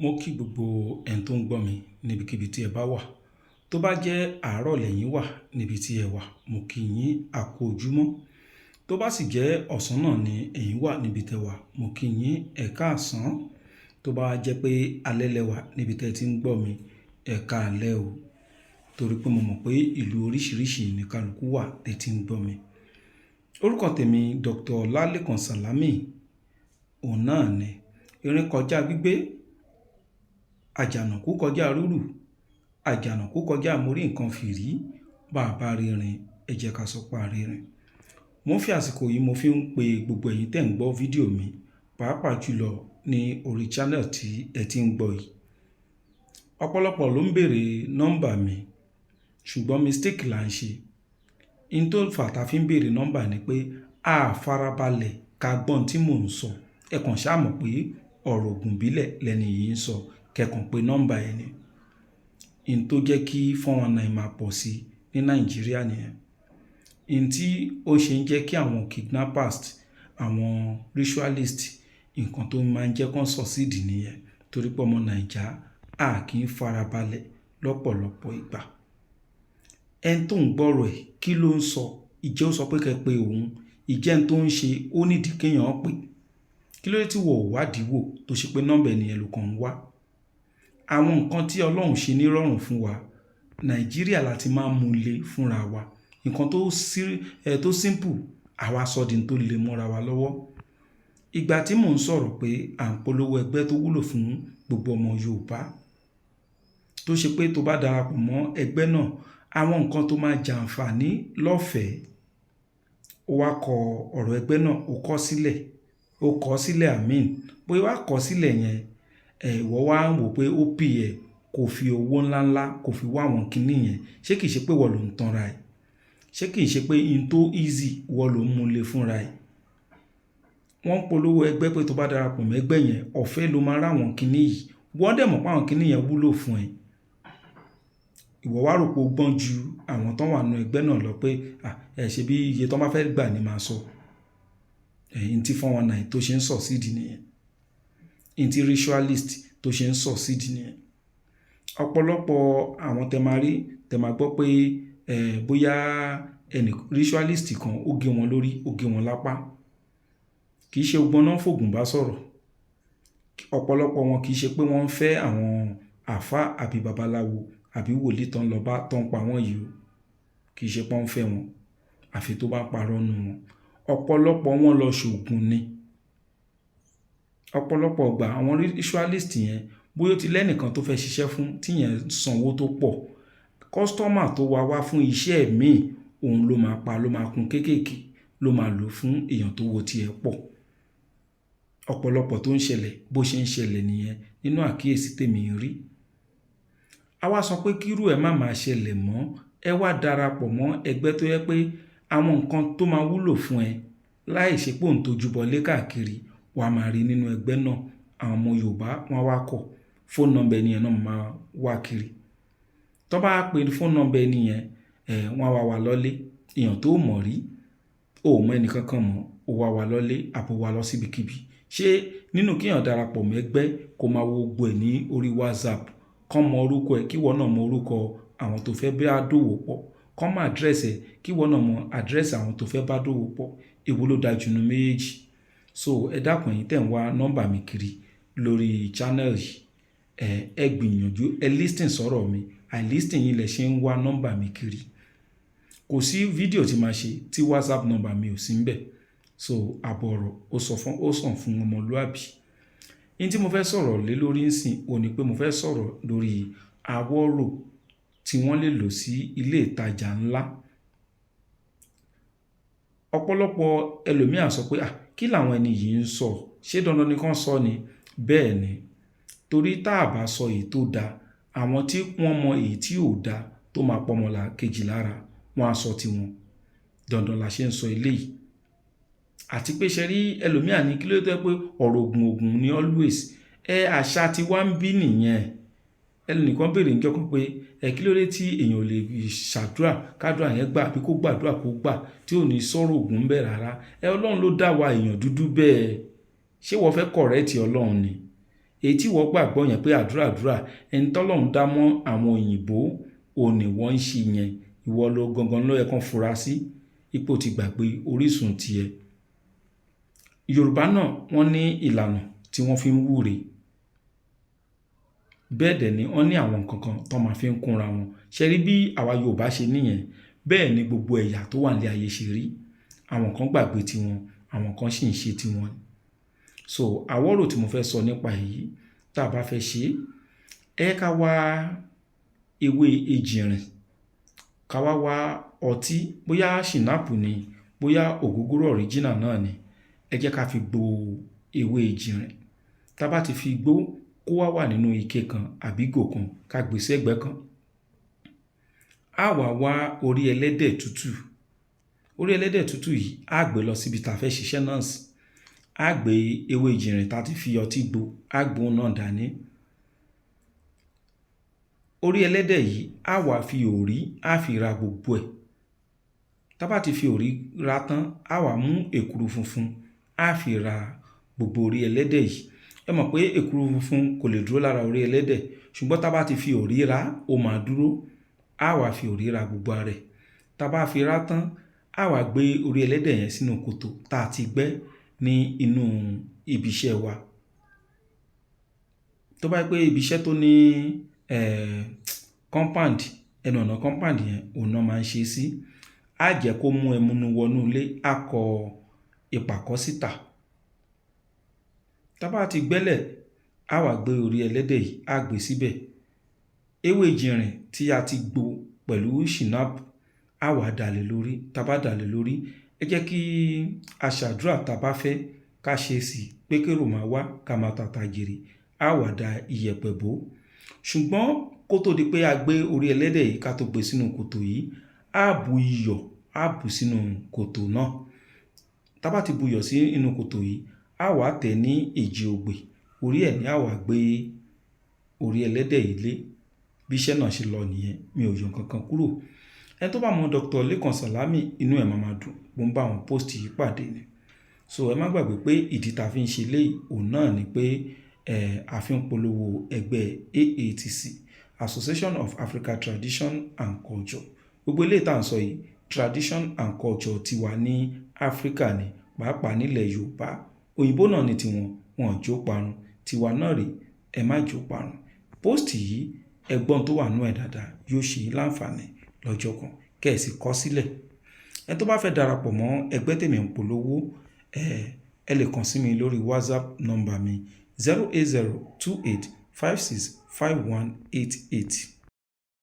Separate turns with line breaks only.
Mo kí gbogbo ẹni tó ń gbọ́ mi níbikíbi tí ẹ bá wà. Tó bá jẹ́ àárọ̀ lẹ́yìn wà níbi tí ẹ wà, mo kí yín àkú ojúmọ́. Tó bá sì jẹ́ ọ̀sán náà ni ẹ̀yin wà níbi tẹ wà, mo kí yín ẹ káàsán. Tó bá jẹ́ pé alẹ́ lẹ wà níbi tí ẹ ti ń gbọ́ mi, ẹ káalẹ́ o. Torí pé mo mọ̀ pé ìlú oríṣiríṣi ní kálùkù wà tẹ ti ń gbọ́ mi. Orúkọ tèmi Dr. Ọlálékan Sàlámì, òun náà ni. Erin kọjá gbígbé, àjànàkú kọjá rúrù, àjànàkú kọjá mo rí nǹkan fìrí, bá bá rírin, ẹ jẹ́ ká sọ pé a rírin. Mo ń fi àsìkò yìí mo fi ń pe gbogbo ẹ̀yin tẹ́ ń gbọ́ fídíò mi, pàápàá jùlọ ní orí channel tí ẹ ti ń gbọ́ yìí. Ọ̀pọ̀lọpọ̀ ló ń bèèrè nọ́mbà mi, ṣùgbọ́n mistake là ń ṣe. In tó fà tá fi ń bèèrè nọ́mbà ni pé a farabalẹ̀ ká gbọ́ ohun tí mò ń sọ. Ẹ kàn ṣá mọ̀ pé ọ̀rọ̀ ògùn ìbílẹ̀ lẹni yìí ń sọ, kẹ́ kàn pé nọ́mbà ẹ ni. In tó jẹ́ kí 419 máa pọ̀ sí ní Nàìjíríà nìyẹn. In tí ó ṣe ń jẹ́ kí àwọn kidnappers, àwọn ritualist, nǹkan tó máa ń jẹ́ kó succeed nìyẹn. Torí pé ọmọ Naija a kì í farabalẹ̀ lọ́pọ̀lọpọ̀ ìgbà. Ẹni tó ń gbọ́rọ̀ ẹ̀, kí ló ń sọ? Ìjẹ́ ó sọ pé kẹ́ pe òun? Ìjẹ́ ẹni tó ń ṣe ó nídìí kí èèyàn pè? Kí ló dé tí ìwọ ò wádìí wò tó ṣe pé nọ́mbà ẹni yẹn ló kàn ń wá? Àwọn nǹkan tí Ọlọ́run ṣe ní rọrùn fún wa, Nàìjíríà la ti máa ń mú lé fúnra wa. Nǹkan tó simple, àwa sọ di tó lè mọ́ra wa lọ́wọ́. Ìgbà tí mò ń sọ̀rọ̀ pé à ń polówó ẹgbẹ́ tó wúlò fún gbogbo ọmọ Yorùbá, tó ṣe pé tó bá darapọ̀ mọ́ ẹgbẹ́ náà, àwọn nǹkan tó máa jàǹfàní lọ́fẹ̀ẹ́, ó wá kọ ọ̀rọ̀ ẹgbẹ́ náà, ó kọ sílẹ̀, ó kọ sílẹ̀ àmín. Bóyá wá kọ sílẹ̀ yẹn, ìwọ wá ń wò pé ó pay ẹ kò fi owó ńlá ńlá kò fi wá àwọn kíní yẹn. Ṣé kìí ṣe pé ìwọ ló ń tanra ẹ? Ṣé kìí ṣe pé in tó easy ìwọ ló ń mú lé fúnra ẹ? Wọ́n ń polówó ẹgbẹ́ pé tó bá darapọ̀ mọ́ ẹgbẹ́ yẹn, ọ̀fẹ́ ló máa rà àwọn kíní yìí. Wọ́n dẹ̀ mọ̀ pé àwọn kíní yẹn wúlò fún ẹ. Ìwọ wá rò pé o gbọ́n ju àwọn tó wà nínú ẹgbẹ́ náà lọ pé, à, ẹ ṣe bí iye tó bá fẹ́ gbà ni màá sọ. In tí 419 tó ṣe ń succeed nìyẹn. In tí ritualist tó ṣe ń succeed nìyẹn. Ọ̀pọ̀lọpọ̀ àwọn tẹ máa rí, tẹ máa gbọ́ pé, bóyá ẹni ritualist kan ó gé wọn lórí, ó gé wọn lápá. Kì í ṣe gbogbo wọn náà fògùn bá sọ̀rọ̀. Ọ̀pọ̀lọpọ̀ wọn kì í ṣe pé wọ́n ń fẹ́ àwọn àlfà àbí babaláwo àbí wòlíì tó ń lọ bá tó ń pa wọ́n yìí o. Kì í ṣe pé wọ́n ń fẹ́ wọn, àfi tó bá parọ́ nínú wọn. Ọ̀pọ̀lọpọ̀ wọn lọ ṣògùn ni. Ọ̀pọ̀lọpọ̀ ìgbà àwọn ritualist yẹn, bóyá ó ti lẹ́nìkan tó fẹ́ ṣiṣẹ́ fún tí yẹn sanwó tó pọ̀, customer tó wá wá fún iṣẹ́ míì, òun ló máa pa, ló máa kun kéékèèké, ló máa lò fún èèyàn tó wo tí ẹ pọ̀. Ọ̀pọ̀lọpọ̀ tó ń ṣẹlẹ̀ bó ṣe ń ṣẹlẹ̀ nìyẹn nínú àkíyèsí tèmi ń rí. A wá sọ pé kí irú ẹ má máa ṣẹlẹ̀ mọ́, ẹ wá darapọ̀ mọ́ ẹgbẹ́ tó jẹ́ pé àwọn nǹkan tó máa wúlò fún ẹ láì ṣe pé òun tó júbọlé káàkiri, wà á máa rí nínú ẹgbẹ́ náà. Àwọn ọmọ Yorùbá wọ́n wá kọ̀, phone number ẹni yẹn náà máa wá kiri. Tó bá pe phone number ẹni yẹn, wọ́n á wá wá lọlé. Èèyàn tó mọ̀ rí, ò mọ ẹni kankan mọ̀, ó wá wá lọlé àbí ó wá lọ síbikíbi. Ṣé nínú kí èèyàn darapọ̀ mọ́ ẹgbẹ́ kó máa wo gbogbo ẹ̀ ní orí WhatsApp, kó mọ orúkọ ẹ, kí ìwọ náà mọ orúkọ àwọn tó fẹ́ bá dòwò pọ̀, kó mọ address ẹ, kí ìwọ náà mọ address àwọn tó fẹ́ bá dòwò pọ̀. Èwo ló dáa jù nínú méjèèjì? So ẹ dákun ẹ̀yin tẹ́ ń wá nọ́mbà mi kiri lórí channel yìí, ẹ gbìyànjú ẹ listen sọ̀rọ̀ mi. Àìlisten yín lẹ ṣe ń wá nọ́mbà mi kiri. Kò sí fídíò tí màá ṣe tí WhatsApp number mi ò sí níbẹ̀. So àbọ̀ ọ̀rọ̀ ó sọ fún, ó sàn fún ọmọlúàbí. In tí mo fẹ́ sọ̀rọ̀ lé lórí ńsìn, òun ní pé mo fẹ́ sọ̀rọ̀ lórí àwọ̀rò tí wọ́n lè lò sí ilé ìtajà ńlá. Ọ̀pọ̀lọpọ̀ ẹlòmíà sọ pé, à, kí làwọn ẹni yìí ń sọ? Ṣé dandan ni kí wọ́n sọ ni? Bẹ́ẹ̀ ni. Torí tá a bá sọ èyí tó da, àwọn tí wọ́n mọ èyí tí ò da tó máa pọ́nmọ kejì lára, wọ́n á sọ ti wọn. Dandan la ṣe ń sọ eléyìí. Àti pé ṣé rí ẹlòmíà ní kí ló dé pé ọ̀rọ̀ ògùn ògùn ni always. Àṣà tí wá ń bí nìyẹn. Ẹnìkan béèrè ní ọjọ́ kan pé, kí ló dé tí èèyàn ò lè ṣàdúrà kádúrà yẹn gbà àbí kó gbàdúrà kó gbà tí ò ní sọ̀rọ̀ ògùn bẹ́ẹ̀ rárá. Ọlọ́run ló dá wa èèyàn dúdú bẹ́ẹ̀. Ṣé ìwọ fẹ́ correct Ọlọ́run ni? Èyí tí wọ́n gbàgbọ́ yẹn pé àdúrà àdúrà ẹni tọ́lọ́run dá mọ́ àwọn òyìnbó òun ni wọ́n ń ṣe yẹn, ìwọ ló gangan ló yẹ kán fura sí ipò ti gbàgbé orísun tiẹ̀. Yorùbá náà wọ́n ní ìlànà tí wọ́n fi ń wúre. Bẹ́ẹ̀ dẹ̀ ni wọ́n ní àwọn nǹkan kan tó máa fi ń kúnra wọn. Ṣé rí bí àwa Yorùbá ṣe níyẹn, bẹ́ẹ̀ ni gbogbo ẹ̀yà tó wà ní ayé ṣe rí. Àwọn kan gbàgbé tiwọn, àwọn kan sì ń ṣe tiwọn. So àwọ̀rò tí mo fẹ́ sọ nípa èyí, tá a bá fẹ́ ṣe é, ẹ ká wá ewé ejìrìn, ká wá wá ọtí, bóyá ṣìnáàpù ni, bóyá ògógóró original náà ni, ẹ jẹ́ ká fi gbo ewé ejìrìn. Tá a bá ti fi gbó, kó wá wà nínú ike kan àbí ìgò kan, ká gbé sẹ́gbẹ̀ẹ́ kan. A wá wá orí ẹlẹ́dẹ̀ tútù. Orí ẹlẹ́dẹ̀ tútù yìí á gbé lọ síbi tá a fẹ́ ṣiṣẹ́ náà sí. Á gbé ewé ejìrìn tá a ti fi ọtí gbo, á gbé òun náà dání. Orí ẹlẹ́dẹ̀ yìí á wá fi òrí, á fi ra gbogbo ẹ̀. Tá bá ti fi òrí ra tán, á wá mú èkuru funfun, á fi ra gbogbo orí ẹlẹ́dẹ̀ yìí. Ẹ mọ̀ pé èkuru funfun kò lè dúró lára orí ẹlẹ́dẹ̀, ṣùgbọ́n tá bá ti fi òrí ra, ó máa dúró. Á wá fi òrí ra gbogbo ara ẹ̀. Tá bá fi ra tán, á wá gbé orí ẹlẹ́dẹ̀ yẹn sínú kòtò tá a ti gbẹ́ ní inú ibi iṣẹ́ wa. Tó bá jẹ́ pé ibi iṣẹ́ tó ní compound, ẹnu ọ̀nà compound yẹn, òun náà máa ń ṣe sí. Á jẹ́ kó mú ẹmúnú wọnú ilé, á kọ ìpàkọ́ síta. Tá bá ti gbẹ́lẹ̀, á wá gbé orí ẹlẹ́dẹ̀ yìí, á gbé síbẹ̀. Ewé ejìrìn tí a ti gbo pẹ̀lú ṣìnáàpù, á wá dà lé lórí. Tá bá dà lé lórí, ẹ jẹ́ kí a ṣàdúrà tá bá fẹ́ ká ṣe sí pé kérò máa wá ká máa tàtà jèrè. Á wá da ìyẹ̀pẹ̀ bò. Ṣùgbọ́n kó tó di pé a gbé orí ẹlẹ́dẹ̀ yìí ká tó gbé sínú kòtò yìí, á bu iyọ̀, á bù sínú kòtò náà. Tá bá ti bu iyọ̀ sí inú kòtò yìí, á wá tẹ̀ ní èjì ogbè. Orí ẹ̀ ní á wá gbé orí ẹlẹ́dẹ̀ yìí lé. Bí iṣẹ́ náà ṣe lọ nìyẹn, mi ò yọ nǹkan kan kúrò. Ẹni tó bá mọ Dr. Lekan Salami, inú ẹ̀ máa ma dùn, mo ń bá àwọn post yìí pàdé ni. So ẹ má gbàgbé pé ìdí tá a fi ń ṣe léyìí, òun náà ni pé a fi ń polówó ẹgbẹ́ AATC, Association of Africa Tradition and Culture. Gbogbo eléyìí tá à ń sọ yìí, tradition and culture tiwa ní Áfríkà ni, pàápàá nílẹ̀ Yorùbá. Òyìnbó náà ni tiwọn, wọn ò jó parun. Tiwa náà rèé, ẹ má jó parun. Post yìí, ẹgbọ́n tó wà nínú ẹ̀ dáadáa, yóò ṣe yín láǹfààní lọ́jọ́ kan, kẹ́ ẹ sì kọ sílẹ̀. Ẹni tó bá fẹ́ darapọ̀ mọ́ ẹgbẹ́ tèmi ń polówó, ẹ lè kàn sí mi lórí WhatsApp number mi 08028565188.